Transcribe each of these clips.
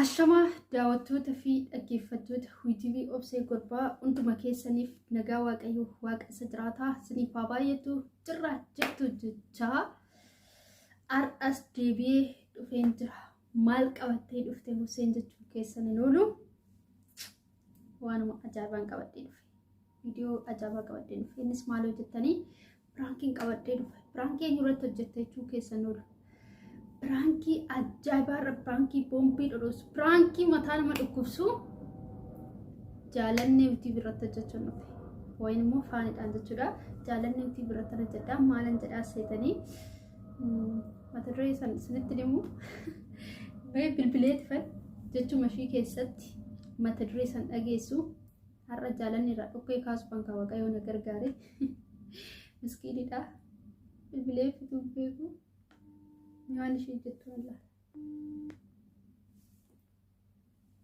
Ashamaa daawwattoota fi dhaggeeffattoota Wiitiivii Obsee Gorbaa hunduma keessaniif nagaa Waaqayyoo Waaqa isa jiraataa isiniif haa baay'atu jirra jirtu jechaa har'as deebi'ee dhufeen jira. Maal qabattee dhufte Huseen jechuun keessan hin oolu. Waanuma ajaa'ibaan qabadhee dhufe. Viidiyoo ajaa'ibaa qabadhee dhufe. Innis maal hojjettanii Piraankiin qabadhee dhufe. Piraankii eenyu irratti hojjette jechuu keessan oolu. Piraankii ajaa'ibaa irra piraankii boombii dhodhoosu. Piraankii mataa nama dhukkubsu jaalannee yuutuubii irratti hojjechuun dhufe. Wayin immoo faanidhaan jechuudha. Jaalannee yuutuubii irratti hojjedha. Maalan jedhaa seetanii mata duree san isinitti himu. Mee bilbilee tifan jechuma ishii keessatti mata duree san dhageessu. Har'a jaalanni irraa dhukkee kaasuufan kan waaqayyoo na gargaare. Miskiinidha. Bilbilee fituu beeku. Waan ishee jettu hin laala.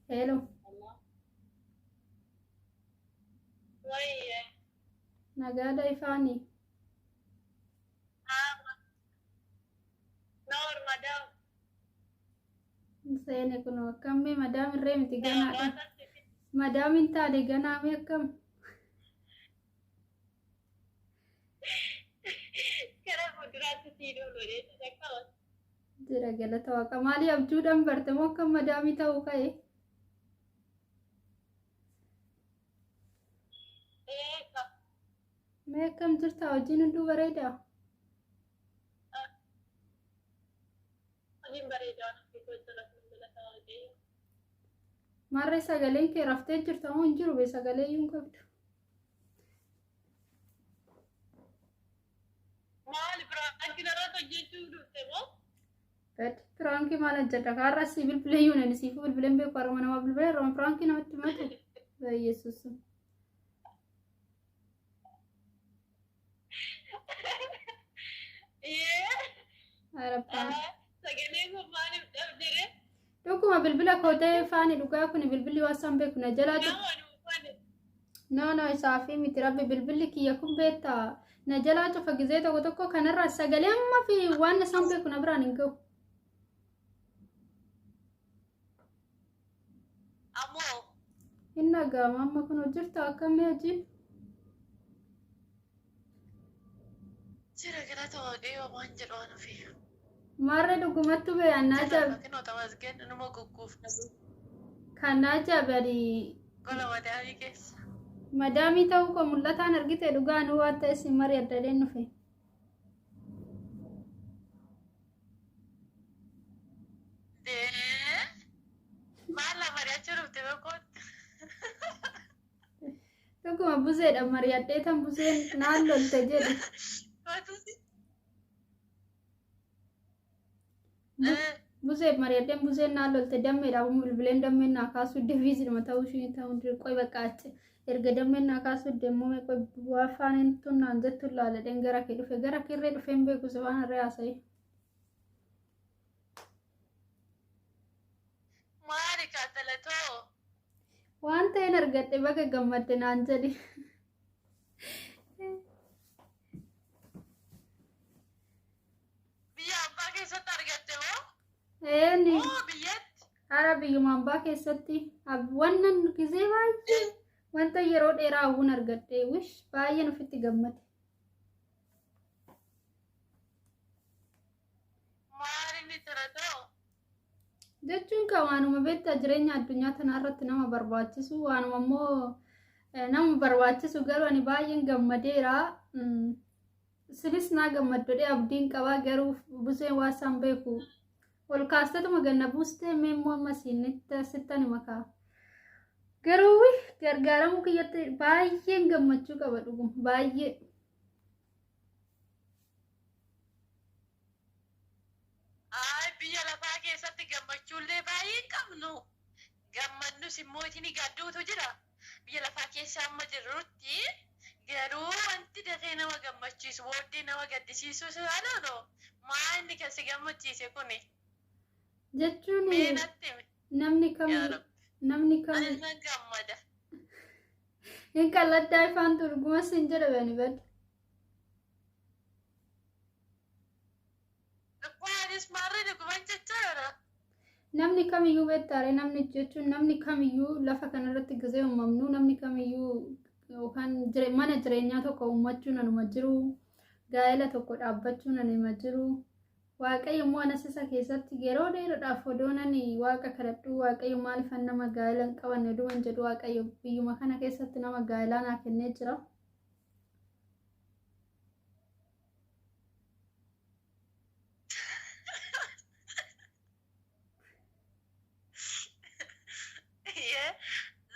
Hello. Wayye. Nagaadha ifaani. Noor madam. Seene kun akkam mee madaam irree miti ganaadha. Madaam hin taane ganaa mee akkam? Gara fuulduraatti sii dhufu jedhee akkama. Jira galata waaqa. Maalii abjuudhaan barte moo akkam madaamii ta'uu ka'e? Eega. Mee akkam jirta hojiin hunduu bareedaa? Hojiin bareedaa waan ofii koo jala galata waaqayyo. Maarree sagaleen kee raftee jirta moo hin jiru bee sagalee iyyuu hin qabdu. Maal piraankii narratti hojjechuu dhufte moo? Gad piraankii maal hojjedha kaarra si bilbilee iyyuu nani siifuu bilbileen beeku harma namaa bilbilee harma piraankii namatti himatu. Yesuus. Yee. Sagalee kun maaliif dhabdere? Dhuguma bilbila koo ta'ee faani dhugaa kuni bilbilli waan isaan beeku na jalaa cufa. Nama dhuunfani. No no isaafii miti rabbi bilbilli kiyya kun beektaa na jalaa cufa gizee tokko tokko kanarraa sagalee amma fi waan isaan beeku na biraan hin ga'u. Ammoo Hin dhaga'ama amma kun hojjirta akkamii hojiin? Jira galata waaqayyoo waan jedhu waan ofii. Maarree dhugumattu bee annaa Jira jaabe kinoo tamasgeen numa gugguufna. kan naa jaabe ani Gola madaamii keessa. madaamii ta'uu koo mul'ataan argite dhugaa nu waan ta'e si mari addadeen dhufe. Dee maal la mari'achuu dhufte bokkootti. Dhuguma buzeedha mari'adhee tan buzeen naan lolte jedhi. Buzeef mari'adheen buzeen naan lolte dammeedha bilbileen dammeen naa kaasuu deviizidhuma ta'uu ishii ta'uu qoy bakka achi erga dammeen naa kaasuu deemmoo qoy waa faaneen tun naan jettu laaladheen gara kee dhufe gara keerree dhufeen beeku si waan harree haasa'e. Maali kaatalatoo? Waan ta'een argadhe baga gammadde naan jedhi. Biyya abbaa keessatti argatte moo? Eeni Moo biyyatti? hara biyyuma abbaa keessatti wannan gizee baay'ee wanta yeroo dheeraa hawwuun argadhe wish baay'een ofitti gammade. Maal inni taratoo? Jechuun kan waanuma beektaa jireenya addunyaa tanaa irratti nama barbaachisu waanuma immoo nama barbaachisu garuu ani baay'een gammadeera. Sinis naa gammaddodhee abdiin qabaa garuu buseen waa isaan beeku. Ol kaastetuma ganna buustee mee immoo amma siinitti sittan hima kaa. Garuu gargaaramuu kiyyatti baay'een gammachuu qaba dhuguma baay'ee. Ay biyya lafaa keessatti gammachuullee baay'ee hin qabnu. Gammannus immoo isin gadduutu jira. Biyya lafaa keessa amma jirrutti garuu wanti dafee nama gammachiisu booddee nama gaddisiisus haaloodho. Maa inni kan si gammachiise kuni? Jechuun Mee natti himi. namni kam Yaa Rabbi. namni kam Ani nan gammada. hin qalladdaa ifaan dhuguma siin jedha bani bad. Anis maarree dhuguman jechaa jira. Namni kamiyyuu beektaare, namni jechuun namni kamiyyuu lafa kanarratti gizee uumamnu, namni kamiyyuu yookaan mana jireenyaa tokko uummachuun anuma jiru, gaa'ela tokko dhaabbachuun anuma jiru. Waaqayyo immoo anas isa keessatti yeroo dheeraadhaaf odoo nani waaqa kadhadhu, Waaqayyo maaliif nama gaa'ela hin qabanne oduman jedhu, Waaqayyo biyyuma kana keessatti nama gaa'elaa naa kennee jira.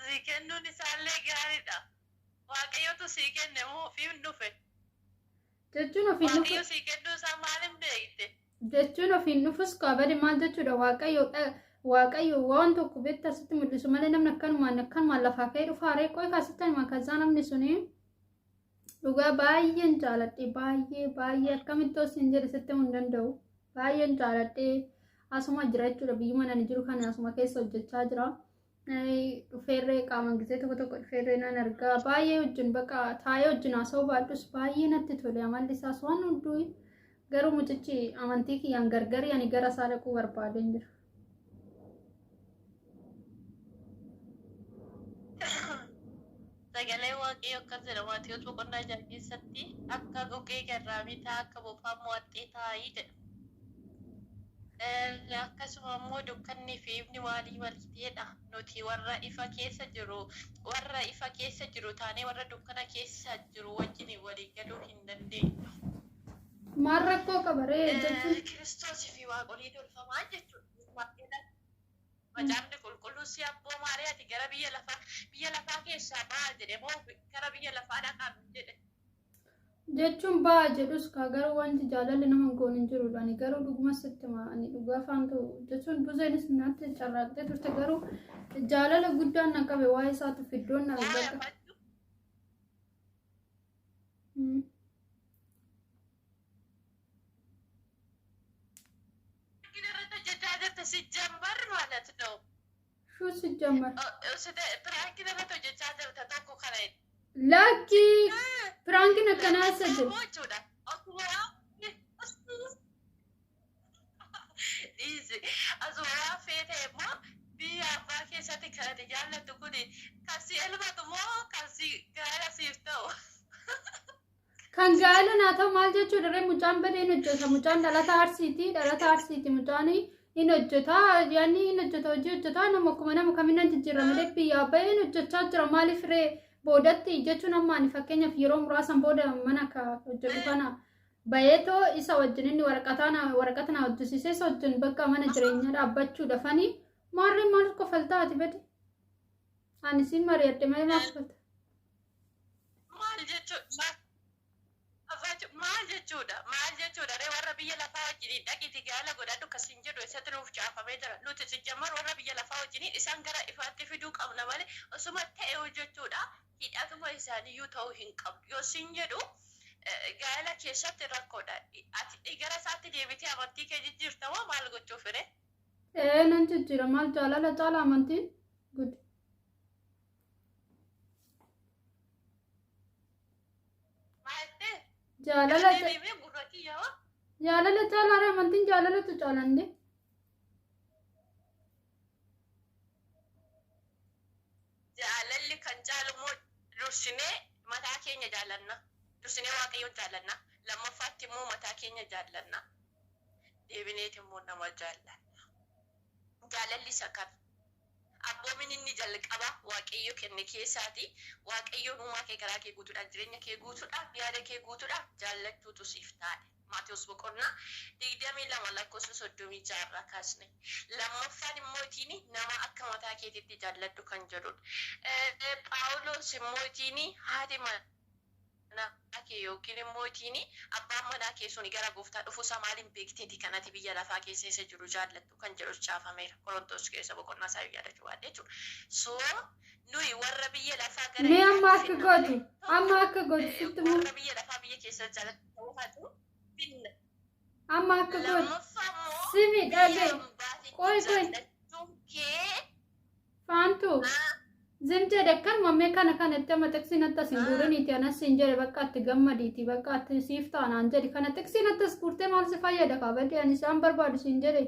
Si kennuun isaallee gaariidha. Waaqayyotu sii kenne moo ofiin dhufe? Jechuun ofiin dhufu. Waaqayyo sii kennuu isaa maaliin beekte? Jechuun ofiin dhufus qabadi maal jechuudha, Waaqayyo waan tokko beektaa sitti mul'isu malee namni akkanumaan lafaa ka'ee dhufa haree qoy kaasitti hima. Kazaa namni suni dhugaa baay'een jaaladhe, baay'ee baay'ee, akkamitti osoo hin jedhe sitti himuu hin danda'u. Baay'een jaaladhe, asuma jira jechuudha, biyyuma nani jiru kana asuma keessa hojjechaa jira. Dhufeerree qaaman gisee tokko tokko dhufeerree nan argaa, baay'ee wajjin bakka taa'ee wajjin haasa'uu baadhus baay'ee natti tole amalli isaas waan hunduu. Garuu mucichi amantii kiyyaan gargari, ani gara isaa dhaquu barbaadeen jira. Sagalee Waaqayyoo akkas jedha Maatiyus boqonnaa 6 keessatti, "Akka gugee garraamii ta'a, akka bofaa mo'axxee taa'ii" jedha. Akkasuma immoo dukkannii fi ifni maalii waliiteedha. Nuti warra ifa keessa jiru taanee warra dukkana keessa jiru wajjin walii galuu hin dandeenyu. Maal rakkoo qaba ree jechuun? Kiristoosii fi waaqolii tolfamaa jechuudha. Macaafni Qulqulluun si abboo maarii ati gara biyya lafaa keessaa ba'a jedhe moo gara biyya lafaa dhaqaa jedhe? Jechuun ba'a jedhus kaa, garuu wanti jaalalli nama hin goone hin jirudha. Ani garuu dhuguma sitti hima, ani dhugaa faantu jechuun buzeenis natti carraaqxee turte, garuu jaalala guddaan na qabe waa'ee isaatiif iddoon na Waa'ee bakka. afachuu irratti hojjechaa jirta ሲጀመር ማለት ነው። Shuu ሲጀመር Prank irratti hojjechaa jirta tokko kana. Lakkii, prankiin akkanaa isa jiru. Jechuudha. Akkuma dhiisi. Asuma feete immoo biyya abbaa keessatti kan ati jaallattu kuni kan si elmatu moo kan si gaara siif ta'u? Kan gaa'ela naa ta'u maal jechuudha ree? Mucaan badee hin hojjeta. Mucaan dhalata Arsiiti. Dhalata Arsiiti mucaan, hin hojjeta. Yaanni hin hojjeta, hojii hojjeta. Nama akkuma nama kamiin jijjiirra malee biyyaa bahee hin hojjechaa jira. Maaliif ree boodatti jechuun amma ani fakkeenyaaf yeroo muraasan booda mana akka hojjetu kana bayeetoo isa wajjin inni waraqata na hojjisiisee isa wajjin bakka mana jireenyaa dhaabbachuu dafanii maarree maal kofaltaa ati bade? Ani siin mari'adhe malee maal kofalta? Maal jechuudha? Maal jechuudha? Maal jechuudha? Ree warra biyya lafaa wajjiniin dhaqiti gaala godhadhu akkasiin jedhu isatti nuuf caafamee jira. Nuti sijjammar warra biyya lafaa wajjiniin isaan gara ifaatti fiduu qabna malee osuma ta'e jechuudha. Hidhatuma isaaniiyyuu ta'uu hin qabdu. Yoo sin jedhu gaala keessatti rakkoodha. Ati gara isaatti deebitee amantii kee jijjiirta moo maal gochuuf fire? Ee, nan jijjiira. Maal jaalala caala amantiin? Gud. Maal jettee? Jaalala Deebi'ee gurra kiyyaa. jaalala caalaa ree amantiin, jaalalatu caalande. Jaalalli kan caalu immoo dursinee mataa keenya jaallanna. Dursinee Waaqayyoon jaallanna. Lammaffaatti immoo mataa keenya jaallanna. Deebineet immoo nama jaallanna. Jaalalli isa kana. Abboomin inni jalqaba Waaqayyo kenne keessaati. Waaqayyoon uumaa kee garaa kee guutuudhaan, jireenya kee guutuudhaan, yaada kee guutuudhaan jaallachuutu siif taa'e. Maatewos boqonnaa 22 lakkoofsa 36 irraa kaasne. Lammaffaan immootiin nama akka mataa keetiitti jaalladhu kan jedhudha. Phaawulos immootiin haati manaa kee yookiin immootiin abbaan manaa kee suni gara gooftaa dhufuusaa maaliin beekteeti kan ati biyya lafaa keessa isa jiru jaallattu kan jedhu caafameera. Qorontos keessa boqonnaa isaa yaadachuu baadhe jechuudha. So nuyi warra biyya lafaa gara Mee amma ifaatti akka finna gootu malee amma akka gootu sitti muu warra biyya lafaa biyya keessa jaallatu finna. Amma akka gootu Lammaffaa immoo simi biyya dhagaye. hambaatitti Qoy qoy. jaallachuun kee Faantu zim jedhe akkanuma mee kana kanatti amma xiqsiin attas hin guuriniiti, anas hin jedhe, bakka atti gammadiiti, bakka atti siif taanaan jedhe. Kana xiqsiin attas guurtee maal si fayyada? Kaabadde ani isaan barbaadu siin jedhe.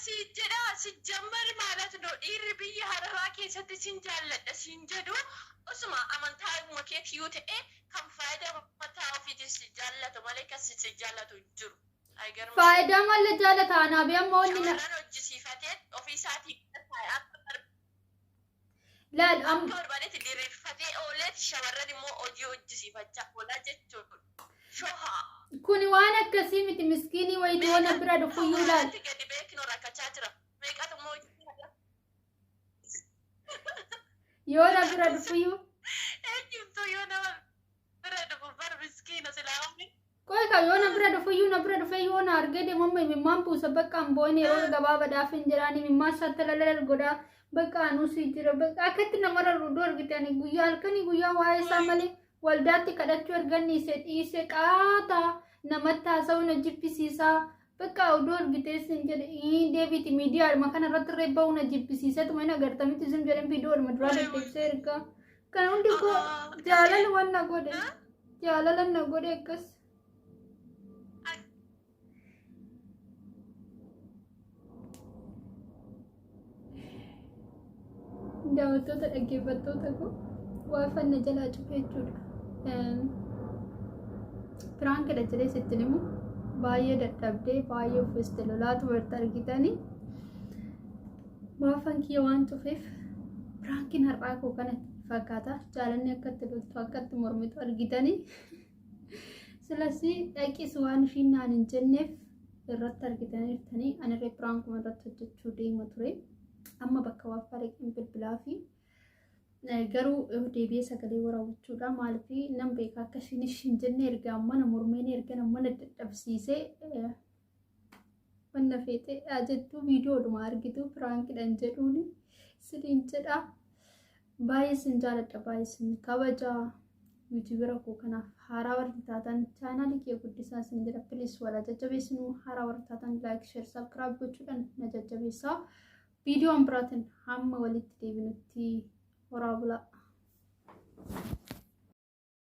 Si jedha si jammar maalat no dhiirri biyya harabaa keessatti sin jaalladha sin jedhu osuma amantaa uma keetii yoo ta'e kan faayidaa mataa ofiitiin si jaallatu malee kan si jaallatu hin jiru. Aygarma. Faayidaa malee jaalata anaa fi amma wanni na Shamarran hojjisiifatee ofii isaatii akka laal amma barbaadetti diriirfatee ooleet shamarran immoo hojii hojjisiifachaa oolaa jechuudha. Shohaa. Kuni waan akkasii miti, miskiinii wayitii waan bira dhufuyyuu laal. Hawaasatti gadi beeknu rakkachaa jira. Meeqatu immoo Yoo na bira dhufuyyuu. Eenyumtuu yoo nama bira dhufu bar miskiina silaa omi. Qoy ka yoo na bira dhufuyyuu, na bira dhufee yoo na argee deemu amma imimmaan buusa. Bakka an boo'in yeroo gabaabaadhaaf hin jiraani imimmaan isaatti lalal godhaa. Bakka anuu si jira, bakka akkatti nama rarruduu argite. Ani guyyaa halkanii guyyaa waa'ee isaa malee waldaatti kadhachuu erganni dhiise dhiise qaataa namatti haasa'uu na jibbisiisaa. Bakka oduu argitee sin jedhe deebiiti miidiyaadhuma kana irratti illee ba'uu na jibbisiisetuma hin agartamitti sin jedhan viidiyoodhuma duraa deddeebisee ergaa. Kana hundi koo jaalala waan na godhe, jaalala na godhe akkas. Daawwattoota, dhaggeeffattoota koo, waa fanna jalaa cufe jechuudha. Piraankidha jedhee sitti himu baay'ee dadhabdee baay'ee uffiste lolaatu barta argitanii. Waafan kiyya waan cufeef piraankiin har'aa koo kana fakkaata. Jaalanni akkatti loltu, akkatti mormitu argitanii. Silasii dhaqis waan ishiin naan hin jenneef irratti argitaniirtanii anirree piraankuma irratti hojjechuu deema ture. Amma bakka waaffaa dhaqeen bilbilaa fi garuu deebi'ee sagalee waraabuchuudha. Maaliif nan beeka akka ishiin ishiin jenne erga mana mormeen erga mana dadhabsiisee wanna feete jettuu viidiyoodhuma argitu piraankidhan jedhuuni siniin jedha. Baay'ee sin jaaladha, baay'ee sin kabaja. Yuutuubira koo kanaaf haaraa warri taatan chaanaalii kee guddisaa sin jedha. Please wala jajjabeessinuu, haaraa warri taatan like, share, subscribe gochuudhaan na jajjabeessaa. Viidiyoon biraatiin hamma walitti deebinutti horaa bulaa.